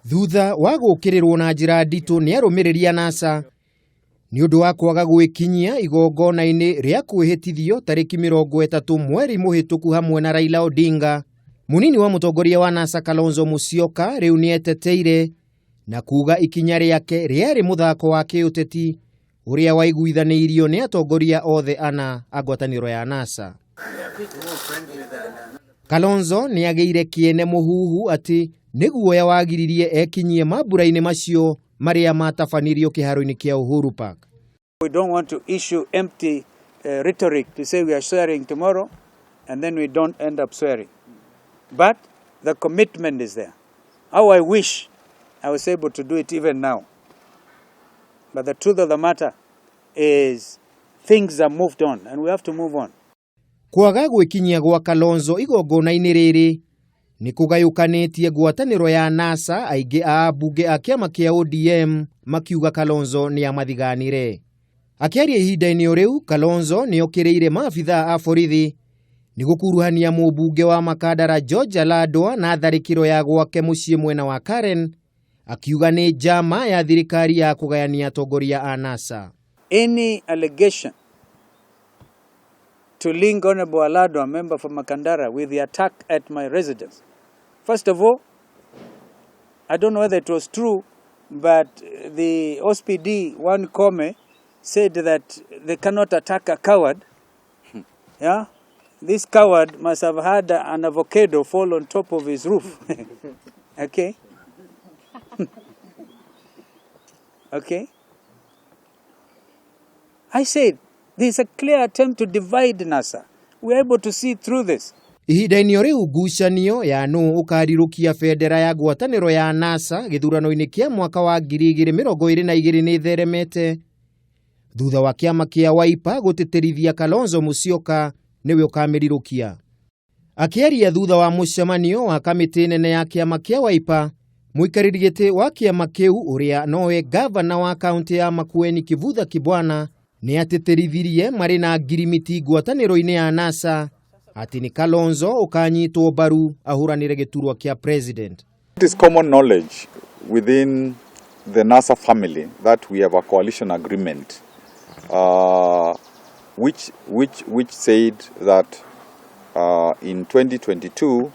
Thutha wa gũkĩrĩrwo na njĩra nditũ nĩ arũmĩrĩri a NASA nĩ ũndũ wa kwaga gwĩkinyia igongona-inĩ rĩa kwĩhĩtithio tarĩki 30 mweri mũhĩtũku hamwe na Raila Odinga, mũnini wa mũtongoria wa NASA Kalonzo Musyoka rĩu nĩ eteteire na kuga ikinya rĩake rĩarĩ mũthako wa kĩũteti ũrĩa waiguithanĩirio nĩ atongoria othe ana a ngwatanĩro ya NASA. Kalonzo nĩ agĩire kĩene mũhuhu atĩ nĩ guoya wagiririe ekinyie mambura-inĩ macio marĩa matabanirio kĩharo-inĩ kĩa Uhuru Park. We don't want to issue empty rhetoric to say we are swearing tomorrow and then we don't end up swearing. But the commitment is there. How I wish I was able to do it even now. But the truth of the matter is things are moved on and we have to move on. Kwaga gwĩkinyia gwa Kalonzo igongona-inĩ rĩrĩ nĩ kũgayũkanĩtie ngwatanĩro ya NASA, aingĩ a ambunge a kĩama kĩa ODM makiuga Kalonzo nĩ amathiganire. Akĩaria ihinda-inĩ o rĩu, Kalonzo nĩ okĩrĩire maabithaa a borithi nĩ gũkuruhania mũmbunge wa Makandara George Aladwa na tharĩkĩro ya gwake mũciĩ mwena wa Karen, akiuga nĩ njama ya thirikari ya kũgayania atongoria a NASA. Any allegation to link Honorable Aladwa, a member for Makandara, with the attack at my residence. First of all, I don't know whether it was true, but the OSPD, one Kome, said that they cannot attack a coward. Yeah? This coward must have had an avocado fall on top of his roof. Okay? Okay? I said, there's a clear attempt to divide NASA. We're able to see through this. Ihinda-inĩ o rĩu ngucanio ya nũ ũkarirũkia bendera ya ngwatanĩro ya NASA gĩthurano-inĩ kĩa mwaka wa 2022 nĩ ĩtheremete thutha wa kĩama kĩa Wiper gũtĩtĩrithia Kalonzo Musyoka nĩwe ũkamĩrirũkia. Akĩaria thutha wa mũcemanio wa kamĩtĩ nene ya kĩama kĩa Wiper, mũikarĩri gĩtĩ wa kĩama kĩu ũrĩa nowe gavana wa kaũntĩ ya Makueni Kivutha Kibwana nĩ atĩtĩrithirie marĩ na ngirimiti ngwatanĩro-inĩ ya NASA atĩ nĩ Kalonzo ũkanyitwo mbaru ahũranĩre gĩturwa kĩa president. It is common knowledge within the NASA family that we have a coalition agreement which said that in 2022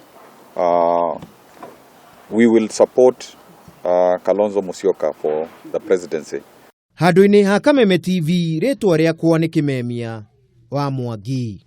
we will support Kalonzo Musyoka for the presidency. Handũ-inĩ ha Kameme TV, rĩtwa rĩakwa nĩ Kĩmemia wa Mwangi.